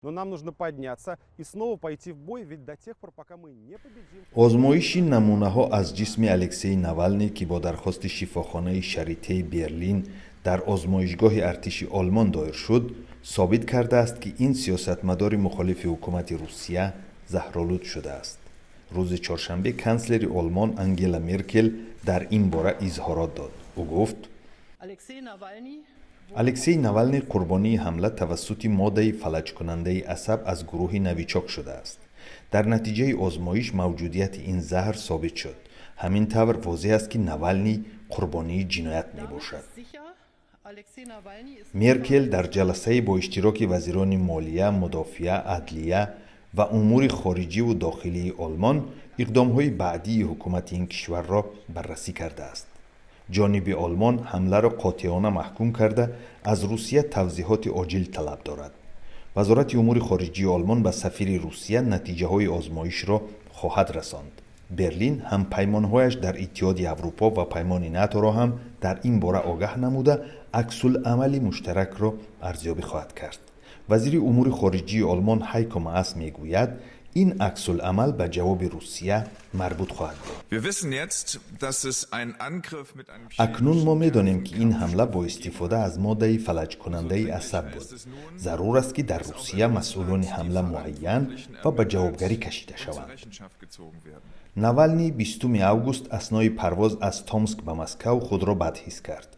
Но нам нужно подняться и снова пойти в бой, ведь до тех пор, пока мы не победим. Озмоиши намунаҳо аз ҷисми Алексей Навалний, ки бо дархости шифохонаи Шаритеи Берлин дар озмоишгоҳи артиши Олмон доир шуд, собит кардааст, ки ин сиёсатмадори мухолифи ҳукумати Русия заҳролуд шудааст. Рӯзи чоршанбе канслери Олмон Ангела Меркел дар ин бора изҳорот дод. Ӯ гуфт: «Алексей Навалний қурбонии ҳамла тавассути моддаи фалаҷкунандаи асаб аз гурӯҳи Новичок шудааст. Дар натиҷаи озмоиш мавҷудияти ин заҳр собит шуд. Ҳамин тавр, возеҳ аст, ки Навалний қурбонии ҷиноят мебошад». Меркел дар ҷаласае бо иштироки вазирони молия, мудофиа, адлия ва умури хориҷиву дохилии Олмон иқдомҳои баъдии ҳукумати ин кишварро баррасӣ кардааст. Ҷониби Олмон ҳамларо қотеона маҳкум карда, аз Русия тавзеҳоти оҷил талаб дорад. Вазорати умури хориҷии Олмон ба сафири Русия натиҷаҳои озмоишро хоҳад расонд. Берлин ҳампаймонҳояш дар Иттиҳоди Аврупо ва паймони НАТОро ҳам дар ин бора огаҳ намуда, аксулъамали муштаракро арзёбӣ хоҳад кард. Вазири умури хориҷии Олмон Ҳайко Маас мегӯяд, ин аксулъамал ба ҷавоби Русия марбут хоҳад буд. «Акнун мо медонем, ки ин ҳамла бо истифода аз моддаи фалаҷкунандаи асаб буд. Зарур аст, ки дар Русия масъулони ҳамла муайян ва ба ҷавобгарӣ кашида шаванд». Навалний 20 август аснои парвоз аз Томск ба Москав худро бад ҳис кард.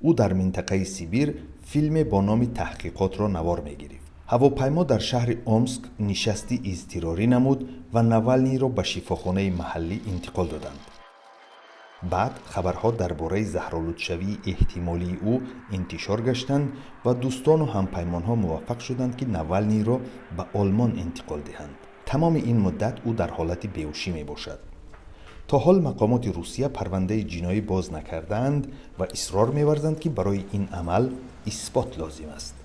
Ӯ дар минтақаи Сибир филме бо номи «Таҳқиқотро» навор мегирифт. Ҳавопаймо дар шаҳри Омск нишасти изтирорӣ намуд ва Навалнийро ба шифохонаи маҳаллӣ интиқол доданд. Баъд хабарҳо дар бораи заҳролудшавии эҳтимолии ӯ интишор гаштанд ва дӯстону ҳампаймонҳо муваффақ шуданд, ки Навалнийро ба Олмон интиқол диҳанд. Тамоми ин муддат ӯ дар ҳолати беҳушӣ мебошад. То ҳол мақомоти Русия парвандаи ҷиноӣ боз накардаанд ва исрор меварзанд, ки барои ин амал исбот лозим аст.